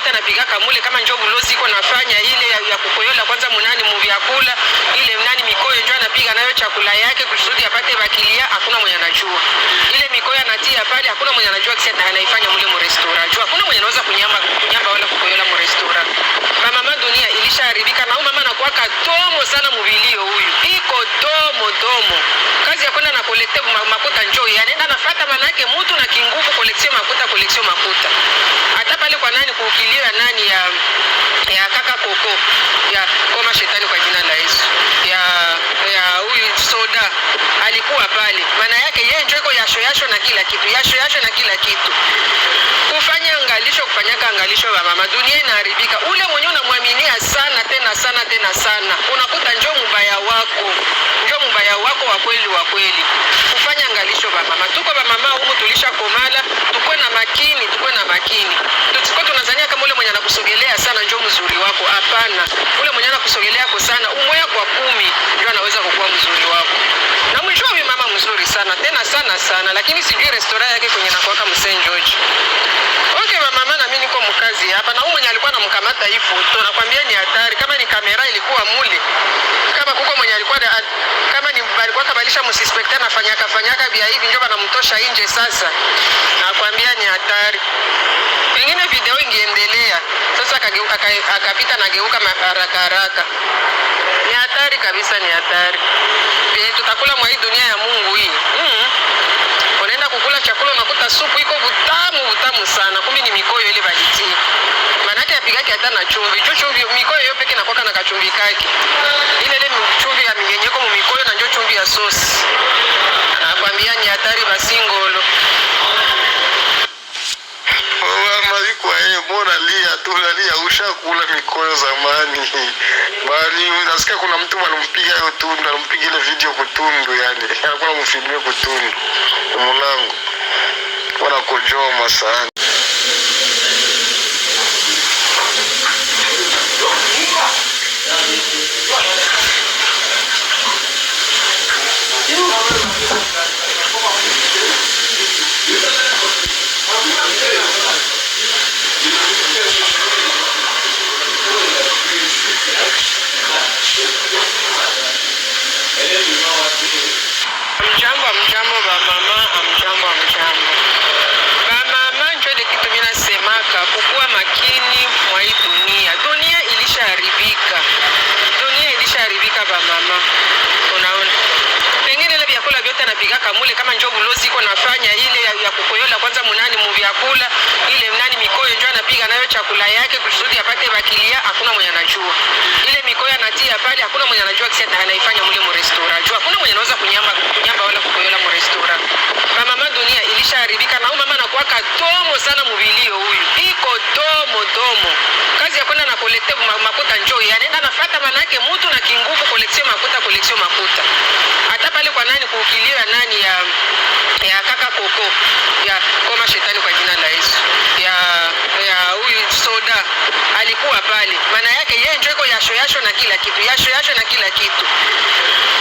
vyote anapigaka mule, kama njo bulozi iko nafanya ile ya kukoyola kwanza munani muvyakula ile nani mikoyo njo anapiga nayo chakula yake kusudi apate bakilia, hakuna mwenye anajua ile mikoyo anatia pale, hakuna mwenye anajua kisi anaifanya mule mu restaurant. Juu hakuna mwenye anaweza kunyamba kunyamba wala kukoyola mu restaurant. Mama, dunia ilishaharibika na huyu mama anakuwa katomo sana mubilio huyu. Iko domo domo. Kazi ya kwenda na collecter makuta njoo anaenda nafuata manake mtu na kinguvu collection makuta, collection makuta. Hata pale kwa nani kuukilio ya nani ya kaka koko ya koma shetani kwa jina la Yesu ya huyu soda alikuwa pale, maana yake yeye ndio iko yasho yasho na kila kitu, yasho yasho na kila kitu. Kufanya angalisho, kufanyaka angalisho wa mama, dunia inaharibika. Ule mwenye unamwaminia sana tena sana tena sana, unakuta njo mubaya wako, njo mubaya wako wa kweli wa kweli. Kufanya angalisho ba mama, tuko ba mama humu tulisha komala, tukwe na makini, tukwe na makini. Tusiko tunazania kama ule mwenye anakusogelea sana njo mzuri wako. Hapana, ule mwenye anakusogelea kwa sana umoya kwa 10 ndio anaweza kukuwa mzuri wako. Na mjua huyu mama mzuri sana tena sana sana, lakini sijui restaurant yake kwenye nakuwaka Msaint George. Okay, mama, na mimi niko mkazi hapa na huyu mwenye alikuwa anamkamata hii foto, nakwambia ni hatari. Kama ni kamera ilikuwa mule, kama kuko mwenye alikuwa kama ni alikuwa kabalisha msuspecter anafanyaka fanyaka bia hivi ndio banamtosha nje sasa. Nakwambia ni hatari. Pengine video ingeendelea sasa, akageuka akapita nageuka haraka haraka. Ni hatari kabisa, ni hatari. Vyenye tutakula mwa hii dunia ya Mungu hii. Unaenda kukula chakula unakuta supu iko butamu butamu sana, kumbe ni mikoyo ile balitia. Manake apigaki hata na chumvi. Juu chumvi mikoyo yo peke nakuwa na kachumvi kake. Ile ile chumvi ya minyenyeko mu mikoyo na njo chumvi ya sosi. Nakwambia ni hatari basingolo. Mama iko yeye, mbona lia tu lia, ushakula mikoyo zamani. Bali nasikia kuna mtu alimpiga hiyo tundu, alimpiga ile video kutundu, yani alikuwa anamfilmia kutundu mulango, wanakojoa masahani. Amjambo, amjambo ba mama, amjambo, amjambo ba mama. Njo ile kitu mimi nasemaka, kukuwa makini mwa hii dunia. Dunia ilishaharibika, dunia ilishaharibika ba mama. Unaona pengine ile vyakula vyote anapigaka mule, kama njo bulozi iko nafanya ile ya kukoyola kwanza munani mu vyakula ile nani mikoyo njo anapiga nayo chakula yake kusudi apate bakilia, hakuna mwenye anajua ile mikoyo anatia pale, hakuna mwenye anajua kisi anaifanya mule mu restaurant. Juu hakuna mwenye anaweza kunyamba kunyamba wala kukoyola mu restaurant. Mama, dunia ilishaharibika na huyu mama anakuwa katomo sana mubilio huyu. Iko domo domo. Kazi ya kwenda na collecter makuta njoo anaenda nafuata manake mtu na kinguvu collection makuta, collection makuta. Hata pale kwa nani kuukilio ya nani ya kaka koko ya koma shetani kwa jina la Yesu ya huyu soda alikuwa pale, maana yake yeye ndio iko yasho yasho na kila kitu, yasho yasho na kila kitu.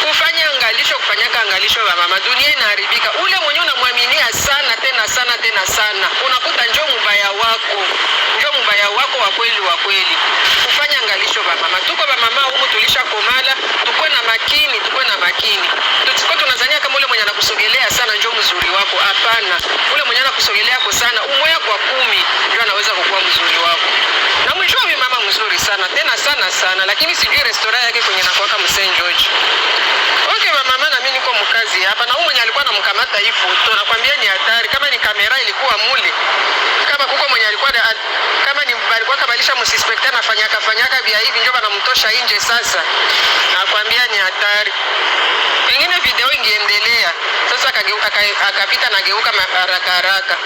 Kufanya angalisho, kufanyaka angalisho ba mama, dunia inaharibika. Ule mwenye unamwaminia sana tena sana tena sana, unakuta njo mubaya wako, njo mubaya wako wa kweli wa kweli. Kufanya angalisho ba mama, tuko ba mama humu tulisha komala, tukwe na makini, tukwe na makini. Tusiko tunazania kama ule mwenye anakusogelea sana njo mzuri wako. Hapana, ule mwenye anakusogelea kwa sana umoya kwa 10 ndio anaweza kukuwa mzuri wako. Na mjua huyu mama mzuri sana tena sana sana, lakini sijui restaurant yake kwenye nakuwaka Msaint George. Okay, mama, na mimi niko mkazi hapa na huyu mwenye alikuwa anamkamata hii foto, nakwambia ni hatari. Kama ni kamera ilikuwa mule, kama kuko mwenye alikuwa kama ni alikuwa kabalisha msuspecter anafanyaka fanyaka bia hivi ndio banamtosha nje sasa. Nakwambia ni hatari. Pengine video ingeendelea sasa, akageuka akapita nageuka haraka haraka.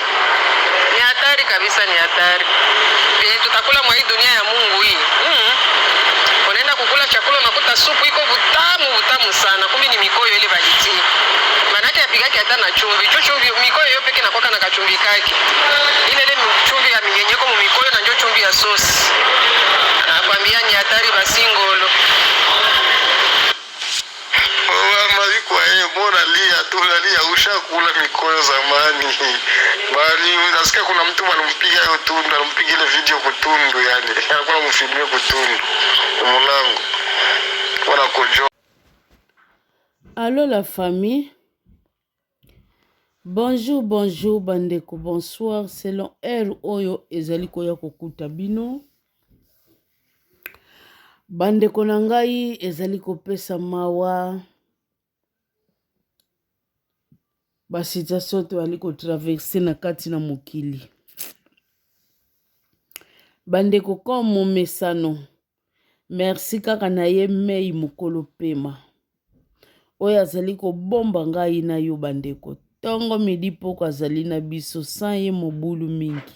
Ni hatari kabisa, ni hatari. Vyenye tutakula mwa hii dunia ya Mungu hii. Unaenda kukula chakula unakuta supu iko butamu butamu sana, kumbe ni mikoyo ile balitia. Manake apigaki hata na chumvi. Juu chumvi mikoyo yo peke nakuwa na kachumvi kake. Ile ile chumvi ya minyenyeko mu mikoyo na njo chumvi ya sosi. Nakwambia ni hatari basingolo. Mama iko yeye, Mbona lia tu unalia, ushakula mikoyo zamani. Bali nasikia kuna mtu alimpiga hiyo tundu, alimpiga ile video kutundu, yani alikuwa anamfilmia kutundu mulango, wanakojoa. Allo la famille. Bonjour, bonjour bandeko, bonsoir selon heure oyo ezali koya kokuta bino. Bandeko na ngai ezali kopesa mawa ba situation toyali kotraverse na kati na mokili. Bandeko comme momesano, merci kaka na ye mei mokolo pema oyo azali kobomba ngai na yo bandeko ntongo midi poko azali na biso sans ye mobulu mingi.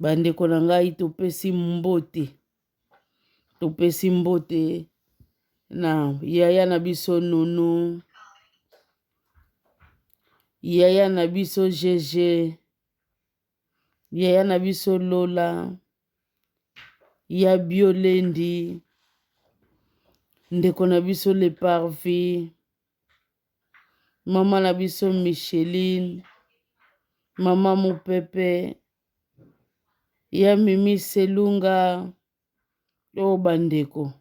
Bandeko na ngai topesi mbote, topesi mbote na yaya na biso Nunu, yaya na biso GG, yaya na biso Lola, ya Biolendi, ndeko na biso Le Parvi, mama na biso Micheline, mama Mopepe, ya Mimi Selunga, oyo oh, bandeko,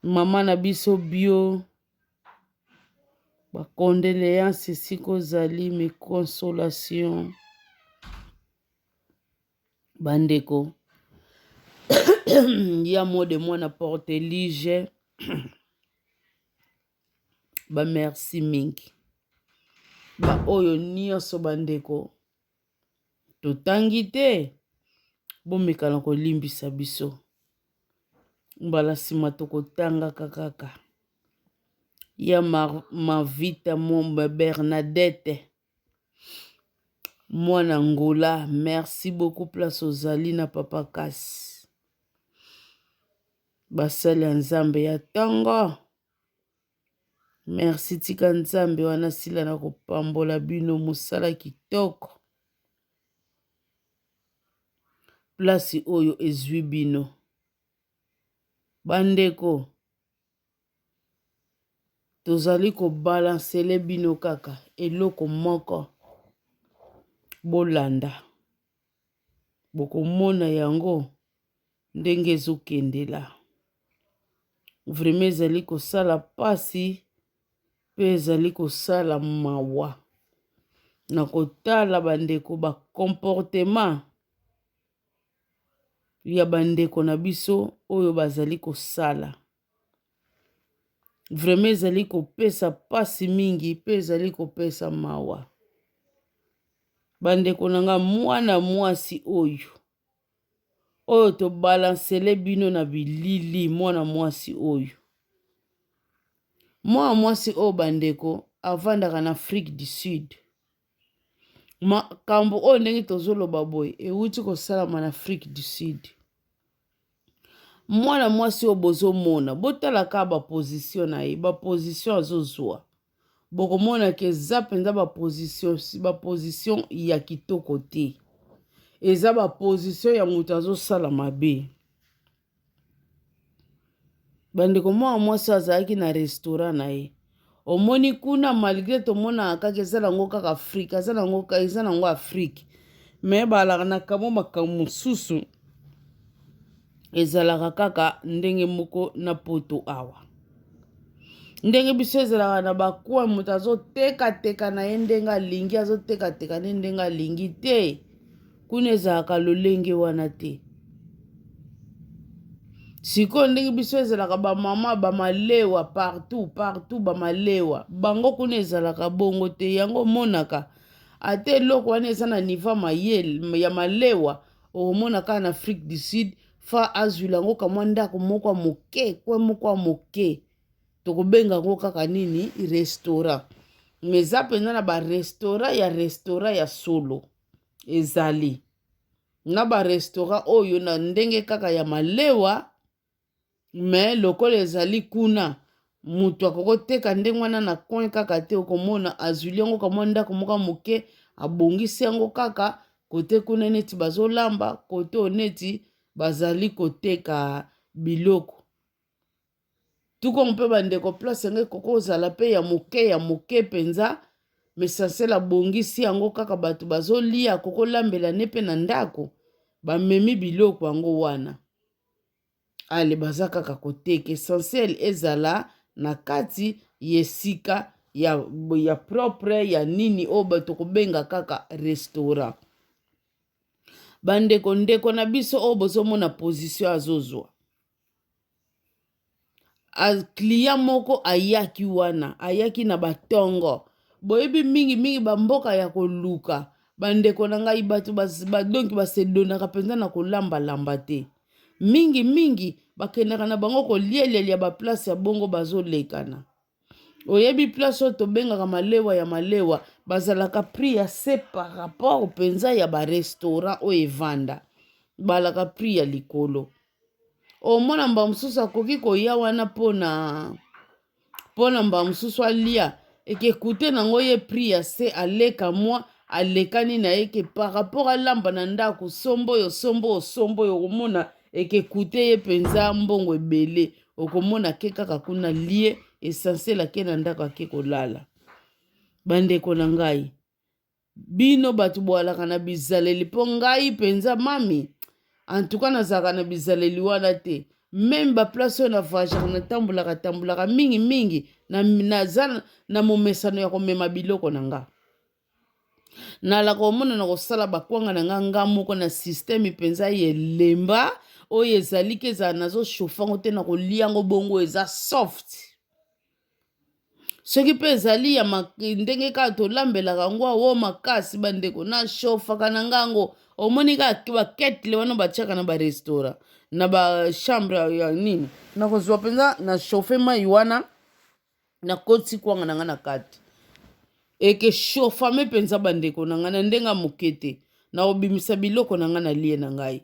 mama na biso Bio, ba condoléances esika ozali, mes consolations bandeko ya mode mwana portelige ba merci mingi baoyo nyonso bandeko totangi te bomekana kolimbisa biso mbala nsima tokotangaka kaka ya mavita momba bernadette mwana ngola merci beaucoup place ozali na papa kasi basali ya nzambe ya ntongo merci tika nzambe wana sila na kopambola bino mosala kitoko place oyo ezwi bino bandeko Tozali ko balancele bino kaka eloko moko bolanda bokomona yango ndenge ezokendela vraiment ezali kosala mpasi mpe ezali kosala mawa na kotala bandeko ba comportement ya bandeko na biso oyo bazali kosala. Vraiment ezali kopesa mpasi mingi mpe ezali kopesa mawa. Bandeko na nga, mwana mwasi oyo oyo tobalansele bino na bilili, mwana mwasi oyo, mwana mwasi oyo bandeko, avandaka na Afrique du Sud. Makambo oyo ndenge tozoloba boye ewuti kosalama na Afrique du Sud. Mwana mwasi oyo bozomona, botala kaka ba position na ye, ba position azozwa, bokomona ke eza mpenza ba position, ba position ya kitoko te, eza ba position ya moto azosala mabe. Bandeko, mwana mwasi azalaki na restaurant na ye, omoni kuna malgre tomonaka kaka eza nango kaka Afrique, aza nango eza nango Afrique, me balaka na kamwa makambo mosusu ezalaka kaka ndenge moko na poto awa ndenge biso ezalaka na bacoin moto azotekateka na ye ndenge alingi azotekateka ne ndenge alingi te kuna ezalaka lolenge wana te sikoyo ndenge biso ezalaka bamama bamalewa partout partout bamalewa bango kuna ezalaka bongo te yango omonaka ata eloko wana eza na niveau mayele ya malewa okomona kaka na Afrique du Sud fa azwila yango kamwa ndako moko ya moke kwe moko ya moke tokobenga yango kaka nini restaurant mais eza mpenza na barestaurant ya restaurant ya solo ezali na barestaurant oyo na ndenge kaka ya malewa me lokola ezali kuna moto akokoteka ndenge wana na coin kaka te okomona azwili yango kamwa ndako moko moke abongisi yango kaka kote kuna neti bazolamba kote oyo neti bazali koteka biloko. Tukongo mpe bandeko place yango ekoki kozala mpe ya moke ya moke mpenza, mais essentiel abongisi yango kaka bato bazolia, kokolambela ne mpe na ndako bamemi biloko yango wana. Ale baza kaka koteka, essentiel ezala na kati ya esika ya propre ya nini oyo bato kobenga kaka restaurant. Bandeko, ndeko na biso oyo bozomona position azozwa, client moko ayaki wana, ayaki na batongo. Boyebi mingimingi bamboka ya koluka, bandeko na ngai, bato badonki basedonaka mpenza na kolambalamba te. Mingimingi bakendaka na bango kolielelia baplace ya bongo bazolekana. Oyebi place oyo tobengaka malewa ya malewa, bazalaka prix ya se par rapport mpenza ya barestaurant oyo evanda, balaka prix ya likolo. Omona mbala mosusu akoki koya wana mpona mbala mosusu alia ekekute nango ye prix ya se, aleka mwa alekani na ye ke par rapport alamba na ndako sombo oyo sombo oyo sombo oyo, okomona ekekute ye mpenza mbongo ebele. Okomona ke kaka kuna lie, essentiel ake na ndako, ake kolala. Bandeko na ngai, bino bato boalaka na bizaleli, mpo ngai mpenza mami antuka nazalaka na bizaleli wana te. Même baplace oyo na voyageaka, natambolaka tambolaka mingimingi, naza na momesano ya komema biloko na nga. Nalaka omona na kosala bakwanga na nga nga moko na système mpenza ya elemba oyo ezali ke ezala nazochauffe yango te, na kolia yango bongo eza soft. Soki mpe ezali ya ndenge kaka tolambelaka yango awo makasi, bandeko, nachauffaka na ngango. Omoni kaka baketle wana batiaka na barestaurant, na bachambre ya nini, nakozwa mpenza na chauffe mai wana, nakotisi kwanga na ngai na kati, ekechauffame mpenza, bandeko na ngai, na ndenge ya moke te. Nakobimisa biloko na ngai na lie na ngai.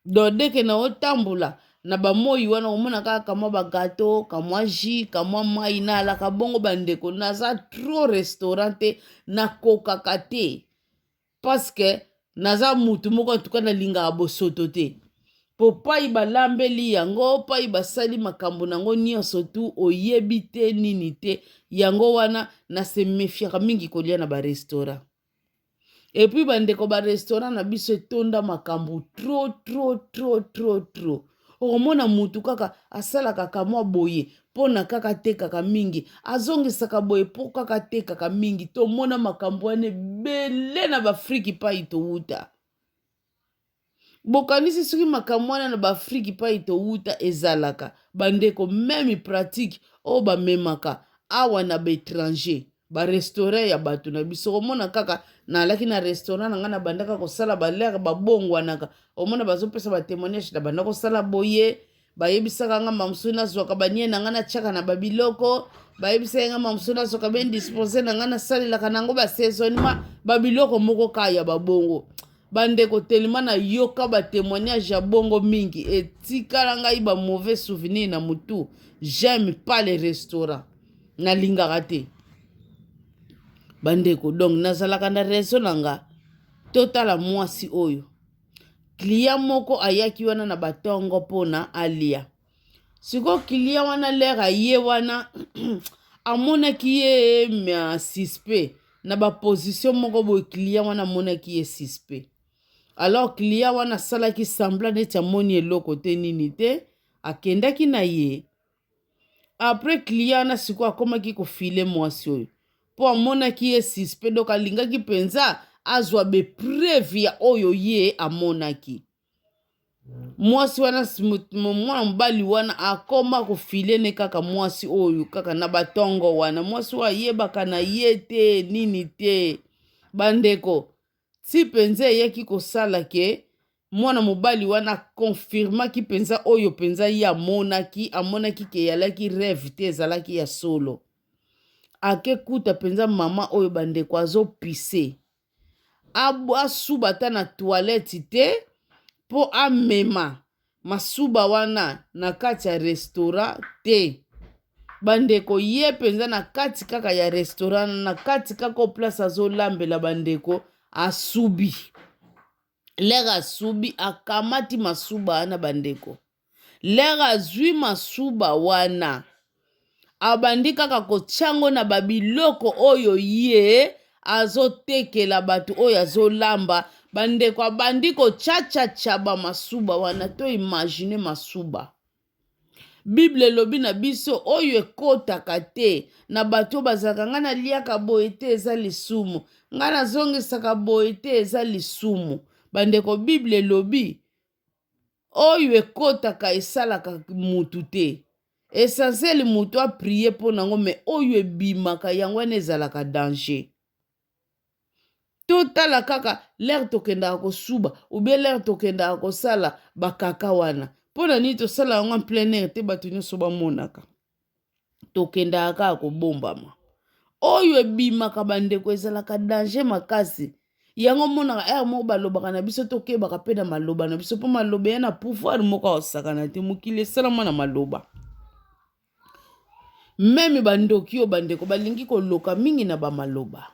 Donc dès que naotambola na bamoi wana, omona kaka kamwa bagato, kamwa jus, kamwa mai. Nalaka bongo, bandeko, naza trop restaurant te, nakokaka te parce que naza mutu moko antuka nalingaka bosoto te, po pai balambeli yango, pai basali makambo nango nyonso tu, oyebi te nini te. Yango wana nase méfiaka mingi kolia na barestaurant. Et puis bandeko, barestaurant na biso etonda makambo trop trop trop trop trop. Okomona mutu kaka asalaka kamwa boye mpo na kaka atekaka mingi, azongisaka boye mpo kaka atekaka mingi. Tomona makambo wana ebele na baafriki pai towuta. Bokanisi soki makambo wana na baafriki pai towuta ezalaka, bandeko, même pratique oyo bamemaka awa na baétranger, barestaurant ya bato na biso. Omona kaka nalaki na restaurant na ngai, na bandaka kosala balere babongwanaka, omona bazopesa batémoignage na banda kosala boye. Bayebisaka nga mamosu nazwaka banie na ngai, natiaka na babiloko. Bayebisaka nga mamosu nazwaka baindispose na ngai, nasalelaka nango basaisonnement, babiloko moko kaka ya babongo. Bandeko, telema nayoka batémoignage ya bongo mingi, etikala ngai bamauvais souvenir na motu. J'aime pas les restaurants, nalingaka te, bandeko. Donc nazalaka na raison na nga. Totala mwasi oyo, client moko ayaki wana na batongo mpona alia. Sikoyo client wana, lere aye wana, amonaki ye ma suspect na baposition moko boye. Client wana amonaki ye suspect. Alors client wana asalaki semblant neti amoni eloko te, nini te, akendaki na ye. Après client wana sikoyo akomaki kofiler mwasi oyo mpo amonaki ye suspect. Donc alingaki mpenza azwa bapreuve ya oyo ye amonaki. Mwasi wana, mwana mobali wana akoma kofiler ne kaka mwasi oyo kaka na batongo wana. Mwasi oyo ayebaka na ye te nini te, bandeko, ti mpenza eyaki kosala ke mwana mobali wana confirmaki mpenza oyo mpenza ye amonaki. Amonaki ke eyalaki rêve te, ezalaki ya solo. Akekuta mpenza mama oyo, bandeko, azopise, asuba ata na toilette te mpo amema masuba wana na kati ya restaurant te. Bandeko, ye mpenza na kati kaka ya restaurant, na kati kaka o place azolambela, bandeko, asubi. Lere asubi, akamati masuba wana, bandeko. Lere azwi masuba wana, abandi kaka kotya yango na babiloko oyo ye azotekela bato oyo azolamba. Bandeko, abandi kotyatyatya bamasuba wana. To imagine masuba. Bible elobi na biso oyo ekotaka te na bato oyo bazalaka ngai naliaka boye te eza lisumu, ngai nazongisaka boye te eza lisumu. Bandeko, Bible elobi oyo ekotaka esalaka mutu te. Essentiel mutu aprie mpo na yango, me oyo ebimaka yango wana ezalaka danger. Totala kaka lere tokendaka kosuba ubie lere tokendaka kosala bakaka wana, mpo na nini tosala yango en plein air te, bato nyonso bamonaka? Tokendaka kaka kobombama. Oyo ebimaka bandeko ezalaka danger makasi. Yango omonaka heure moko balobaka na biso tokebaka mpe na maloba na biso, mpo maloba ya na pouvoir moko akosakana te. Mokili esalama na maloba. Meme bandoki oyo bandeko balingi koloka mingi na bamaloba.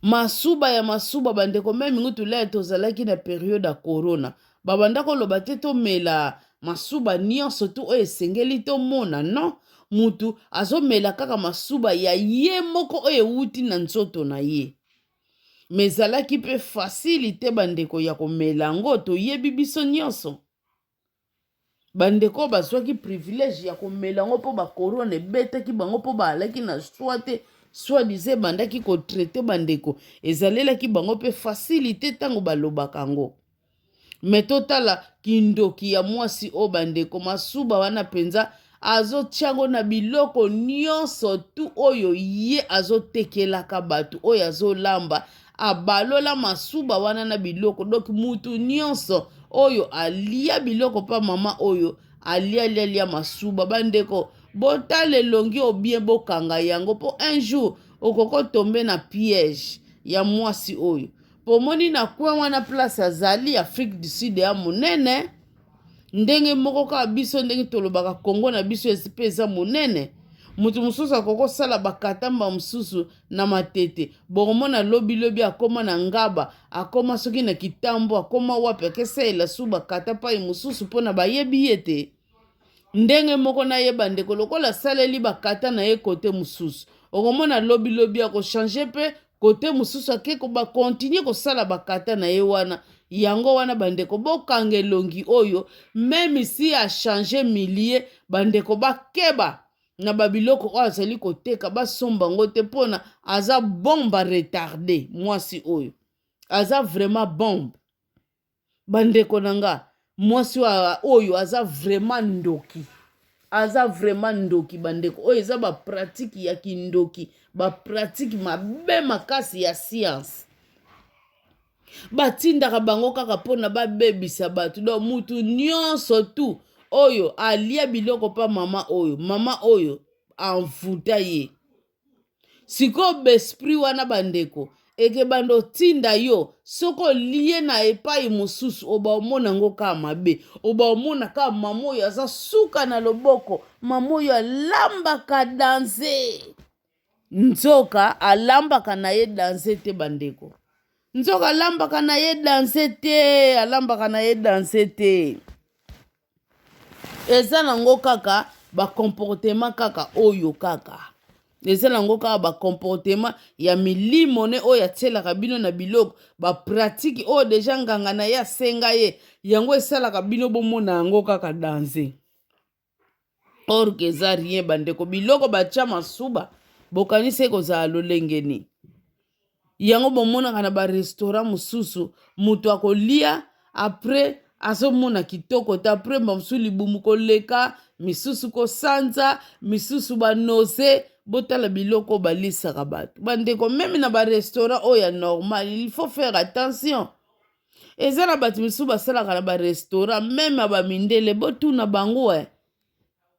Masuba ya masuba bandeko, meme ngutu lere tozalaki na periode ya corona, babanda koloba te tomela masuba nyonso tu oyo esengeli tomona. Non, mutu azomela kaka masuba ya ye moko oyo ewuti na nzoto na ye. Me ezalaki mpe fasili te bandeko ya komela yango, toyebi biso nyonso. Bandeko oyo bazwaki privilège ya komela yango mpo bakorona ebetaki bango mpo baalaki na swa te, soi disant ebandaki kotraite bandeko, ezalelaki bango mpe facile te ntango balobaka yango. Me totala kindoki ya mwasi oyo bandeko, masuba wana mpenza azotia yango na biloko nyonso tu oyo ye azotekelaka bato oyo azolamba, abalola masuba wana na biloko. Donc mutu nyonso oyo alia biloko pa mama oyo alialialia masuba, bandeko botala elongi oyo bien, bokanga yango mpo un jour okoko tombe na piège ya mwasi oyo. Po omoni na coin wana place azali, Afrique du Sud ya monene ndenge moko kaka biso ndenge tolobaka Congo na biso mpe eza monene. Moto mosusu akoki kosala bakatamba mosusu na Matete, bokomona lobilobi akoma na Ngaba, akoma soki na Kitambo, akoma wapi, akesalela su bakata pai mosusu mpo na bayebi ye te. Ndenge moko na ye bandeko, lokola asaleli bakata na ye kote mosusu, okomona lobilobi akochange mpe kote mosusu, ake bakontinue kosala bakata na ye wana. Yango wana bandeko, bokanga elongi oyo, meme si achange milieu, bandeko bakeba na babiloko oyo azali koteka, basomba yango te, mpona aza bombe retarde. Mwasi oyo aza vraiment bombe bandeko na nga. Mwasi oyo aza vraiment ndoki, aza vraiment ndoki bandeko. Oyo eza bapratike ya kindoki, bapratike mabe makasi ya science. Batindaka bango kaka mpona babebisa bato. Donc mutu nyonso tu oyo alia biloko mpa mama oyo, mama oyo envuta ye. Sikoyo baesprit wana bandeko ekebanda otinda yo, soki olie na epai mosusu oba omona yango kaka mabe, oba omona kaka mama oyo aza suka na loboko, mama oyo alambaka danze. Nzoka alambaka na ye danze te bandeko, nzoka alambaka na ye danze te, alambaka na ye danze te. Eza nango kaka bacomportement kaka oyo kaka eza nango kaka bacomportement ya milimo ne oyo atielaka bino na biloko, bapratike oyo deja nganga na ye asenga ye, yango esalaka bino bomona yango kaka danze. Or que eza rien bandeko, biloko batya masuba bokanisi ekozala lolenge nini? Yango bomonaka na barestaurant mosusu, moto akolia apres azomona kitoko te, apres bamosusu libumu koleka, misusu kosanza, misusu banose. Botala biloko balisaka bato bandeko, meme na barestaurant oyo ya normal, il faut faire attention. Eza na bato misusu basalaka na barestaurant meme ya bamindele, botuna bango e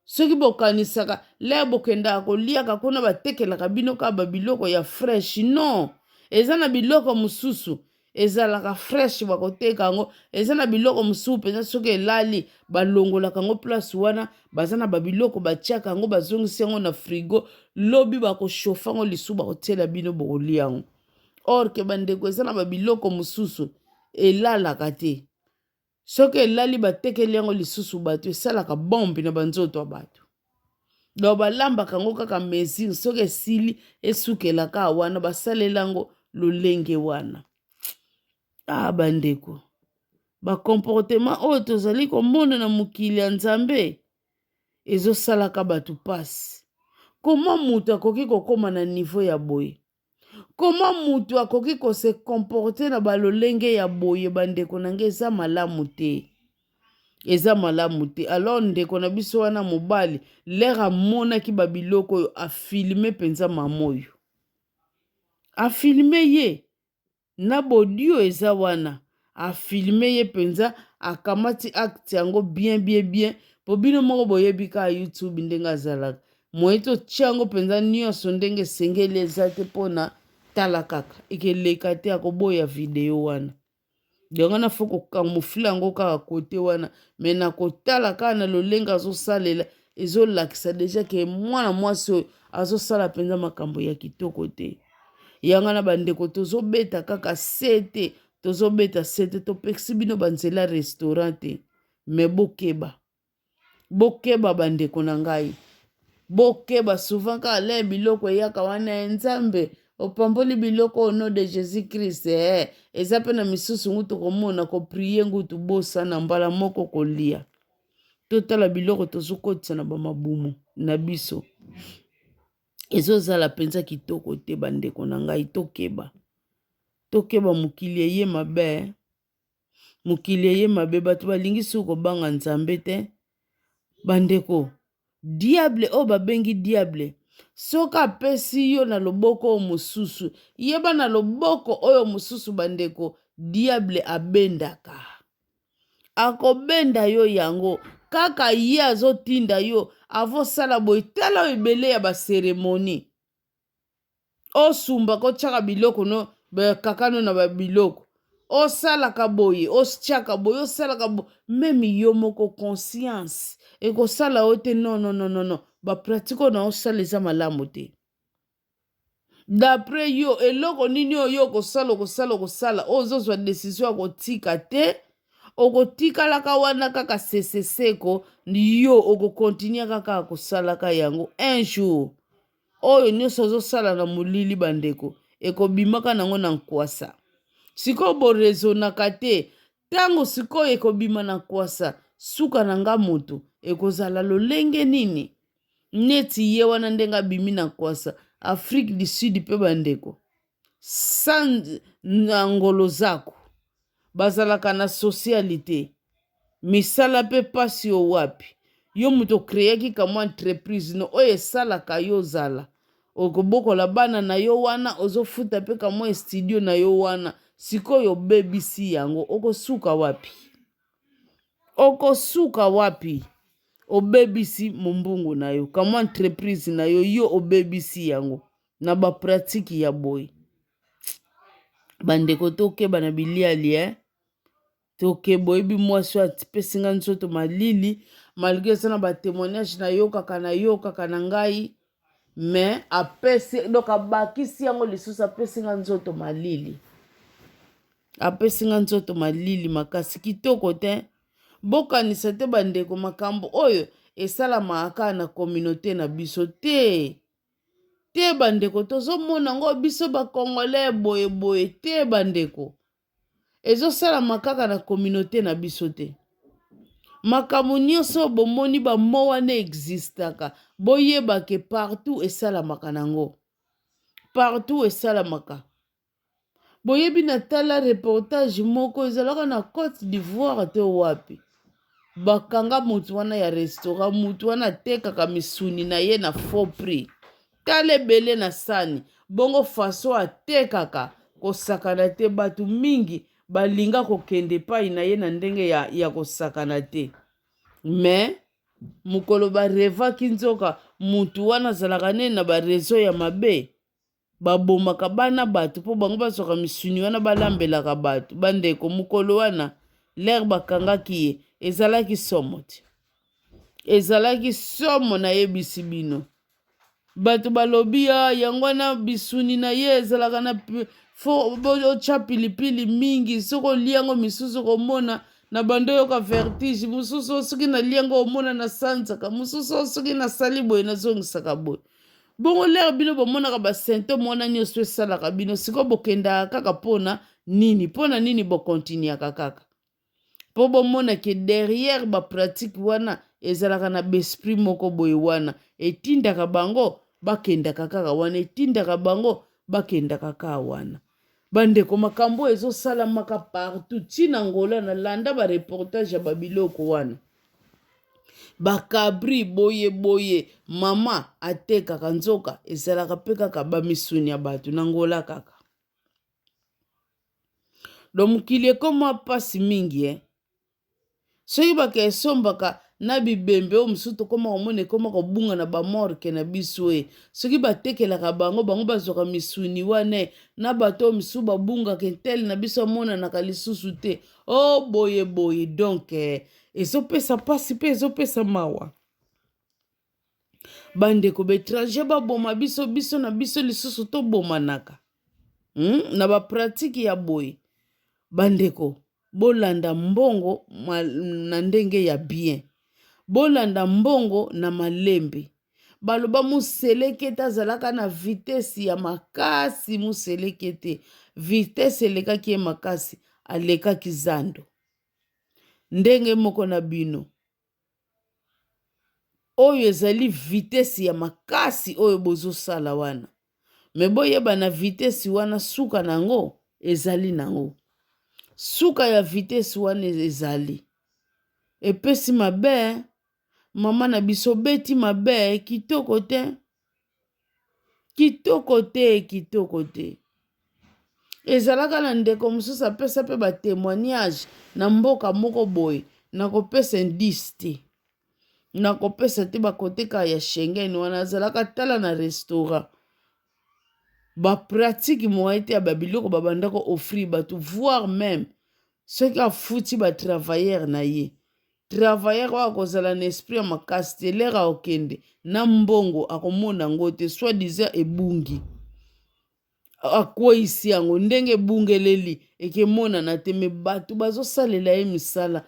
soki bokanisaka lere bokendaka koliaka kuna batekelaka bino kaka babiloko ya fresh. Non, eza na biloko mosusu ezalaka fresh bakoteka yango, eza na biloko mosusu mpenza soki elali balongolaka yango place wana, baza na babiloko batiaka yango, bazongisi yango na frigo, lobi bakoshofe yango lisusu bakotiela bino bokolia yango. Or ke bandeko, eza na babiloko mosusu elalaka te. Soki elali batekeli yango lisusu bato, esalaka bombe na banzoto ya bato. Donc balambaka yango kaka mesure, soki esili esukela kaka wana, basalela yango lolenge wana. Ah bandeko, ba comportement oyo tozali komona na mokili ya Nzambe ezosalaka bato pasi. Comment moto akoki kokoma na niveau ya boye? Comment mutu akoki ko se comporter na ba lolenge ya boye bandeko na ngai eza malamu te eza malamu te alors ndeko na biso wana mobali lere amonaki ba biloko oyo afilme mpenza mama oyo afilme ye na bodio eza wana a filme ye penza akamati acte yango bien bien bien po bino moko boyebi kaka youtube ndenge azalaka moye totia yango penza nyonso ndenge esengeli eza te mpona tala kaka ekeleka te akoboya video wana yango wana fo kokamufle yango kaka kote wana me na kotala kaka na lolenge azosalela ezolakisa deja ke mwana mwasi oyo azosala mpenza makambo ya kitoko te Yango wana bandeko tozobeta kaka sete, tozobeta sete, topekisi bino banzela restaurant te, me bokeba, bokeba bandeko na ngai, bokeba souvent kaka le biloko eyaka wana ya Nzambe opamboli biloko au nom de Jésus Christ eh, eza mpe na misusu ngutu komona koprie ngutu bosana mbala moko kolia. Totala biloko tozokotisa na bamabumu na biso. Ezozala mpenza kitoko te bandeko na ngai, tokeba, tokeba mokili eye mabe, mokili eye mabe, bato balingi soki kobanga Nzambe te bandeko. Diable oyo babengi diable, soki apesi yo na loboko oyo mosusu, yeba na loboko oyo mosusu bandeko, diable abendaka. Akobenda yo yango kaka ye azotinda yo avosala boye tala oyo ebele ya baseremoni osumba kotiaka biloko no kakano na babiloko osalaka boye otiaka boye osalaka boye meme yo moko conscience ekosala yo te non non non non bapratike oyo na osala eza malamu te. D'après yo eloko nini oyo okosala okosala okosala oyo ozozwa decision ya kotika te okotikalaka wana kaka seseseko yo okokontinue kaka kosalaka yango un jour oyo nyonso ozosala na molili bandeko ekobimaka nango na nkwasa sikoyo borezonaka te ntango sikoyo ekobima na nkwasa suka na nga moto ekozala lolenge nini neti ye wana ndenge abimi na kwasa Afrique du Sud mpe bandeko sans na ngolo zako bazalaka na socialite misala mpe pasi yo wapi yo moto okreaki kamwa entreprise no oyo esalaka yo ozala okobokola bana na yo wana ozofuta mpe kamwa studio na yo wana sikoyo obebisi yango okosuka wapi Okosuka wapi? Obebisi mombongo na yo, kamwa entreprise na yo, yo obebisi yango na ba pratique ya boye. Bandeko tokeba na biliali eh? Tokeba, oyebi mwasi oyo apesi nga nzoto malili malgre eza na ba témoignage nayokaka nayokaka na ngai mais apesi donc abakisi yango lisusu apesi nga nzoto malili apesi nga nzoto malili makasi kitoko te bokanisa te bandeko makambo oyo esalamaka kaka na communauté na biso te te bandeko tozomona yango biso bacongolais boye boye te bandeko Ezosalama kaka na communaute na biso te. Makambo nyonso bomoni ba mots wana existaka, boyeba ke partout esalamaka nango. Partout esalamaka. Boyebi na tala reportage moko ezalaka na Cote d'Ivoire te wapi. Bakanga mutu wana ya restaurant, mutu wana atekaka misuni na ye na faux prix. Tala ebele na sani, bongo façon atekaka kosakana te, batu mingi balinga kokende epai na ye na ndenge ya, ya kosakana te. Mais mokolo ba revaki nzoka mutu wana azalaka nde na ba reseau ya mabe. Babomaka bana bato mpo bango bazwaka misuni wana balambelaka bato. Bandeko, mokolo wana lere bakangaki ye ezalaki somo te, ezalaki somo nayebisi bino. Bato balobi ya ah, yango wana bisuni na ye ezalaka na fo otya pilipili mingi, soki olia yango misusu okomona. Na bando oyoka vertige, mosusu oyo soki nalie yango omona nasanzaka, mosusu oyo soki nasali boye nazongisaka boye. Bongo lere bino bomonaka ba symptome wana nyonso esalaka bino, sikoyo bokendaka kaka mpona nini? Mpona nini bokontinuaka kaka? Mpo bomona ke derrière ba pratique wana ezalaka na b'esprit moko boye wana etindaka bango bakendaka kaka wana, etindaka bango bakendaka kaka wana. Bandeko, makambo oyo ezosalamaka partout ti na Angola, nalanda ba reportage ya ba biloko wana, ba cabri boye boye, mama atekaka nzoka ezalaka mpe kaka ba misuni ya bato na Angola kaka. Donc mokili ekoma mpasi mingi eh. Soki bake esombaka na bibembe oyo mosusu tokoma komona ekoma kobunga na bamorke na biso e, soki batekelaka bango, bango bazwaka misuni wana e, na bato oyo mosusu babungaka entele na biso amonanaka lisusu te o oh, boye boye. Donc eh, ezopesa mpasi mpe ezopesa mawa. Bandeko, baetranger baboma biso, biso na biso lisusu tobomanaka, Na bapratike ya boye. Bandeko, bolanda mbongo na ndenge ya bien, bolanda mbongo na malembe. Baloba muselekete azalaka na vitesse ya makasi, muselekete vitesse elekaki ye makasi, alekaki zando. Ndenge moko na bino, oyo ezali vitesse ya makasi oyo bozosala wana, me boyeba na vitesse wana suka na yango ezali nango, suka ya vitesse wana ezali epesi mabe. Mama na biso obeti mabe, kitoko te, kitoko te, kitoko te. Ezalaka na ndeko mosusu apesa mpe ba témoignage na mboka moko boye, nakopesa indice te, nakopesa te, bakote kaka ya Schengen wana, azalaka tala na restaurant, bapratique moye te ya babiloko babanda ko offrir bato, voire même soki afuti ba travailleur na ye, travailleur oyo akozala na esprit ya makasi te, lere akokende na mbongo akomona yango te, soit disant ebungi, akweyisi yango ndenge ebungeleli ekemonana te, me bato bazosalela ye misala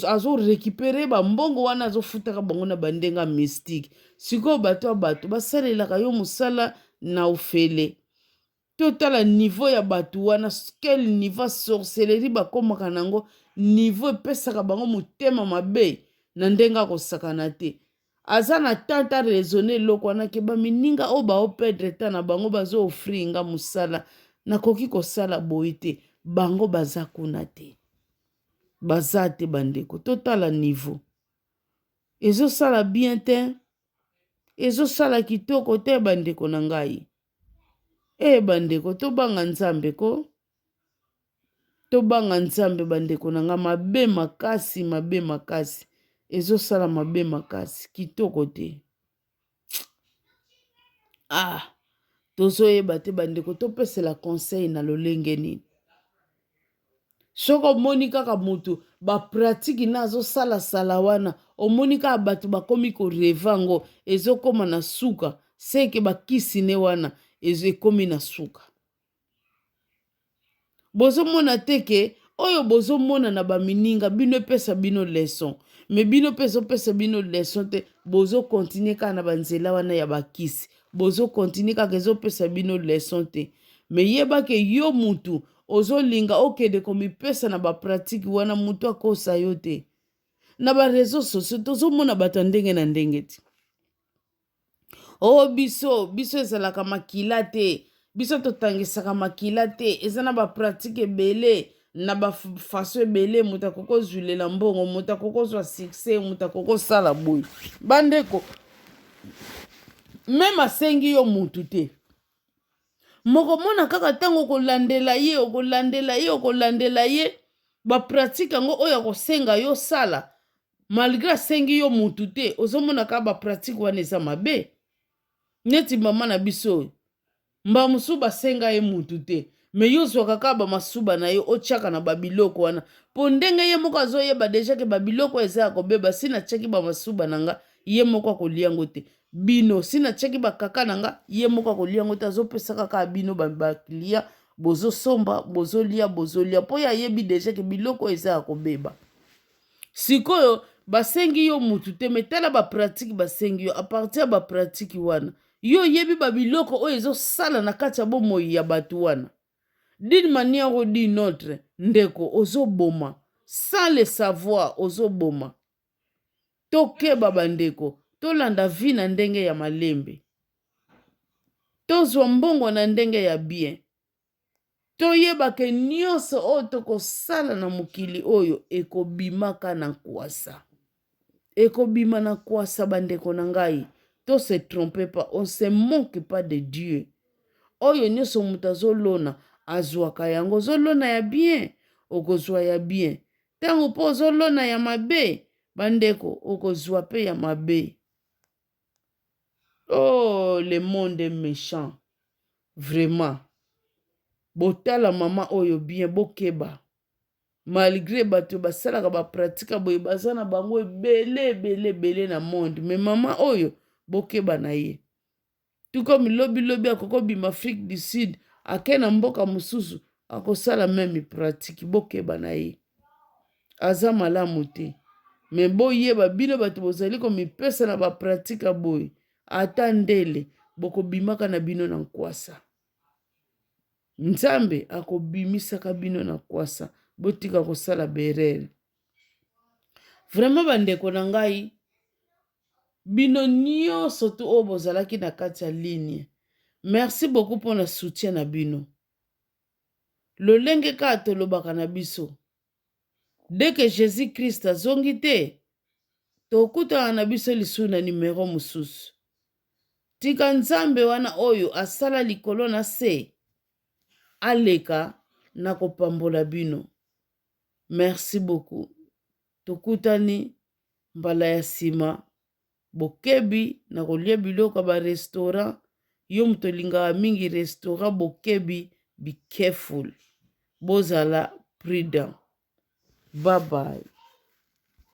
azorekipere bambongo wana, azofutaka bango na bandenge ya mystique. Sikoyo bato ya bato basalelaka yo mosala na ofele, totala niveau ya bato wana, quel niveau ya sorcellerie bakomaka nango, niveau epesaka bango motema mabe na ndenge akosakana te. Aza na temps ta raisonne eloko wana ke bamininga oyo baoperdre temps na bango, bazo offrir nga mosala, nakoki kosala boye te, bango baza kuna te, baza te. Bandeko, totala niveau ezosala bien te, ezosala kitoko te, bandeko na ngai. E bandeko, tobanga Nzambe ko, tobanga Nzambe bandeko na ngai. Mabe makasi, mabe makasi ezosala, mabe makasi, kitoko te. Ah, tozoyeba te bandeko, topesela conseil na lolenge nini? Soki omoni kaka motu bapratike na azosalasala wana, omoni kaka bato bakomi koreve yango ezokóma na suka, seke bakisi ne wana ekomi na suka. Bozomona te ke oyo bozomona na bamininga bino epesa bino leçon, me bino mpe ezopesa bino leçon te, bozokontinue kaka na banzela wana ya bakisi, bozokontinue kaka, ezopesa bino leçon te. Me yeba ke yo mutu ozolinga okende komipesa na bapratike wana, mutu akosa yo te. Na bareseau sociaux tozomona bato ya ndenge na ndenge ti o oh, biso biso ezalaka makila te, biso totangisaka makila te, eza na bapratike ebele na bafaso ebele, moto akoki kozwilela mbongo, moto akoki kozwa succès, moto akoki kosala boye. Bandeko, meme asengi yo mutu te, mokomona kaka ntango okolandela ye, okolandela ye, okolandela ye bapratike yango oyo akosenga yo sala, malgre asengi yo mutu te, ozomona kaka bapratike wana eza mabe. Neti mama na biso oyo, mba mosusu basenga ye mutu te, me yo ozwaka kaka bamasuba na ye otiaka na babiloko wana, mpo ndenge ye moko azoyeba deja ke babiloko eza ya kobeba, si natiaki bamasuba na nga ye moko akolia yango te, bino si natiaki bakaka na nga ye moko akolia yango te, azopesaka kaka bino baclient. Bozosomba, bozolia, bozolia mpo ye ayebi deja ke biloko oyo eza ya kobeba. Sikoyo basengi yo mutu te, me tala bapratike basengi yo. Apartir ya bapratike wana, yo oyebi babiloko oyo ezosala na kati ya bomoi ya bato wana. D'une manière ou d'une autre, ndeko, ozoboma sans le savoir, ozoboma. Tokeba bandeko, tolanda vie na ndenge ya malembe, tozwa mbongo na ndenge ya bien, toyeba ke nyonso oyo tokosala na mokili oyo ekobimaka na nkwasa, ekobima na nkwasa. Bandeko na ngai, to se trompe pas, on se moque pas de Dieu. Oyo nyonso moto azolona azwaka yango. Ozolona ya bien, okozwa ya bien. Ntango mpo ozolona ya mabe, bandeko, okozwa mpe ya mabe. Oh, le monde est méchant vraiment. Botala mama oyo bien, bokeba. Malgré bato basalaka bapratika boye, baza na bango ebele ebele ebele na monde, me mama oyo bokeba na ye. Tout comme lobi lobi akoki kobima Afrique du Sud, ake na mboka mosusu, akosala meme pratique. Bokeba na ye, aza malamu te. Me boyeba, bino bato bozali komipesa na bapratike ya boye, ata ndele bokobimaka na bino na nkwasa. Nzambe akobimisaka bino na kwasa. Botika kosala berere. Vraiment bandeko na ngai, bino nyonso tu oyo bozalaki na kati ya ligne, merci beaucoup mpona soutien na bino. Lolenge kaka tolobaka na biso, dès que Jésus Christ azongi te, tokutana na biso lisusu na numero mosusu. Tika Nzambe wana oyo asala likolo na se aleka na kopambola bino. Merci beaucoup, tokutani mbala ya nsima. Bokebi na kolia biloko ya barestaurant. Yo moto olingaka mingi restaurant, bokebi, be careful, bozala prudent. Bye bye.